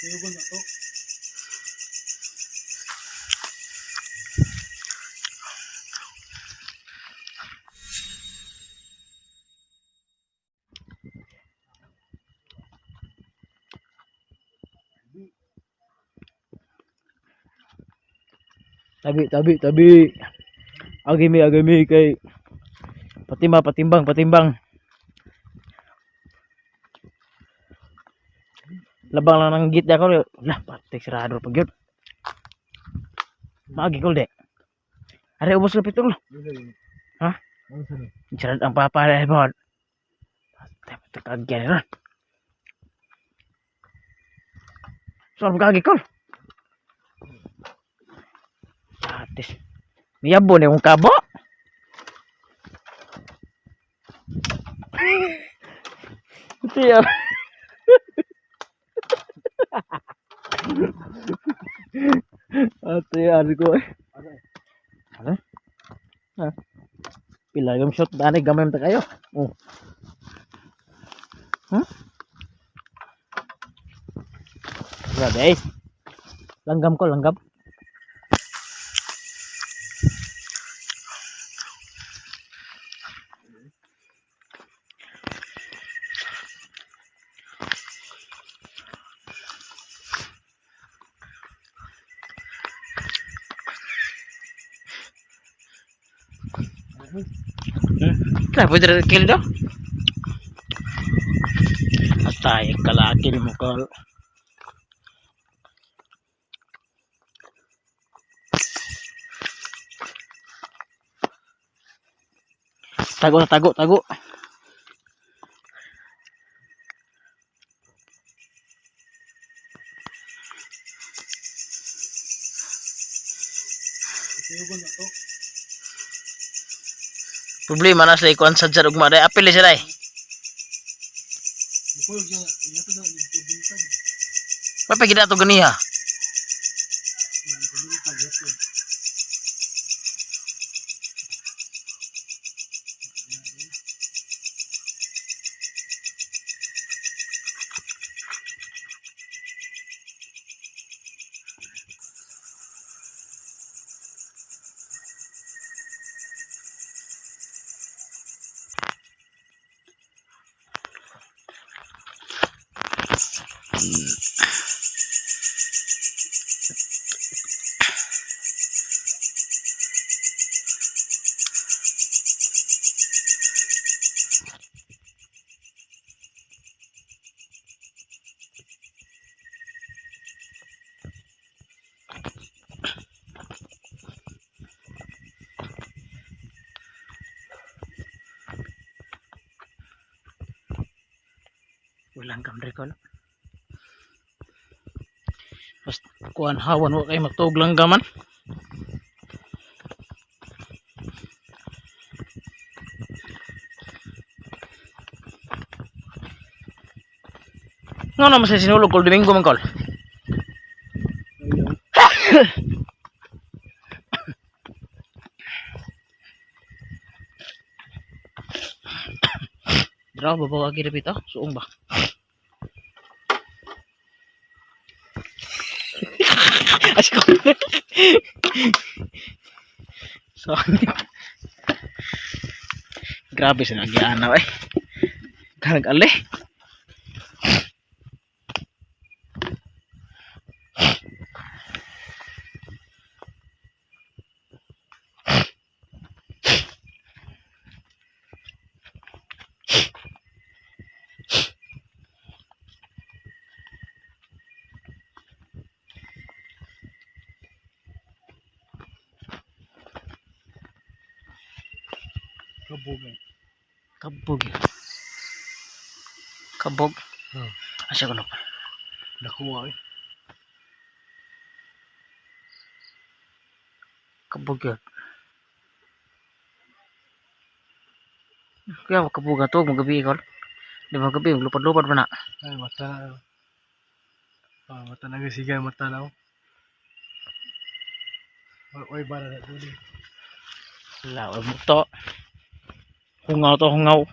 Tuyugon na to. Tabi, tabi, tabi. Agimi, agimi kay patimba, patimbang, patimbang. Labang lang ng gitna ko. Lah, patik sarado pag yun. Maagi ko de. Are ubos lapit ko. Ha? Sarad ang papa dahil mo. Patay, patay kagyan ron. Saan kagi ko? Atis. Miyabo ni kong kabo. Tiyan. Ate, ano ko eh. Ano? Ha? Pila yung shot dani gamay ta kayo. Oh. Huh? Grabe eh. Langgam ko, langgam. Kaya pwede rin kill daw. Atay, kalakil mo kol. Tago na tago, tago. Tuyugon na to. Problema na sila ikuan sa dyan ugma. Dahil apil sila eh. Bukol na ito na nagbuntag. Mapagida to ganiha. Nagbuntag ito. Walang kamre ko. No? Basta kuan hawan wa kay matug lang gaman. Nga naman sa sinulog kol Domingo man kol. Draw babaw agi dapit ah, suong ba. As ko. So, grabe sa nagyanaw eh. Karag ali. Kabog eh. Kabog. Kabog. Hmm. Asa ko na pa. Nakuha eh. Kabog yun. Kaya kabog na to, magabi ikaw. Di ba gabi, lupad-lupad pa na. Ay, mata na. Ah, mata na gasiga, mata na. Oy, oy, bara na duli. Wala, mo to. Hungaw to, hungaw.